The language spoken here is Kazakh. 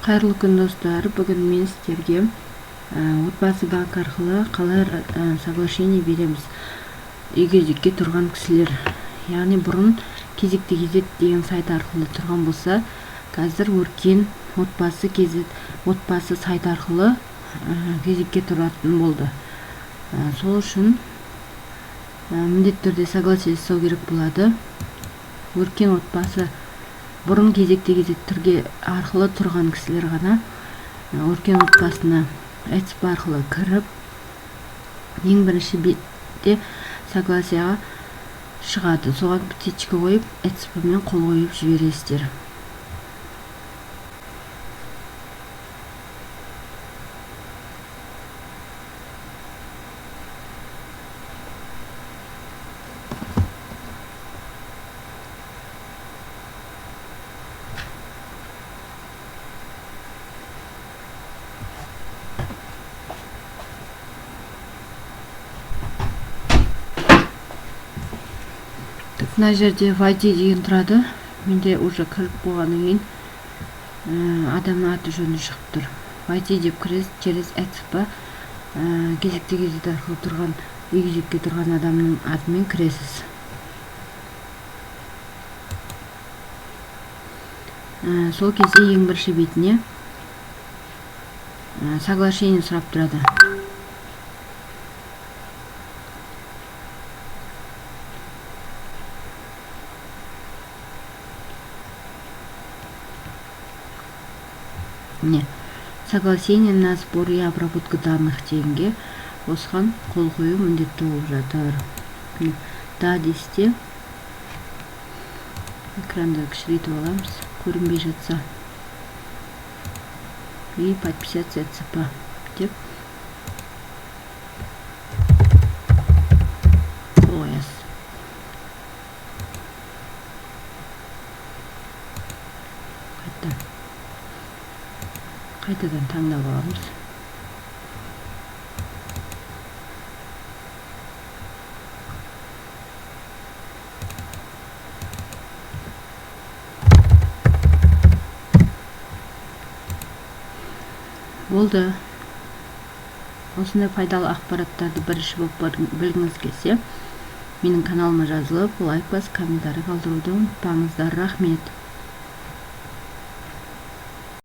Қайырлы күн, достар! Бүгін мен сіздерге Отбасы банк арқылы қалай соглашение береміз үй кезекке тұрған кісілер. Яғни бұрын кезекті kz деген сайт арқылы тұрған болса, қазір Өркен отбасы kz отбасы сайт арқылы кезекке тұратын болды. Сол үшін міндетті түрде согласие жасау керек болады. Өркен отбасы бұрын кезекті kz түрге арқылы тұрған кісілер ғана Өркен отбасына ЭЦП арқылы кіріп, ең бірінші бетте согласияға шығады. Соған птичка қойып, ЭЦП мен қол қойып жібересіздер. Мына жерде «Войти» деген тұрады. Менде уже кіріп болғаннан кейін адамның аты жөні шығып тұр. «Войти» деп кіресіз через ЭЦП, кезекте kz арқылы тұрған, үй кезекке тұрған адамның атымен кіресіз. Сол кезде ең бірінші бетіне соглашение сұрап тұрады. Міне, «Согласение на сбор и обработку данных» дегенге, осыған қол қою міндетті болып жатыр. «Да» десте, экранды кішірейтіп аламыз, көрінбей жатса, и «Подписаться ЭЦП» деп қол қоясыз. Қайтадан таңдап аламыз. Болды. Осындай пайдалы ақпараттарды бірінші болып білгіңіз келсе, менің каналыма жазылып, лайк басып, комментарий қалдыруды ұмытпаңыздар. Рахмет.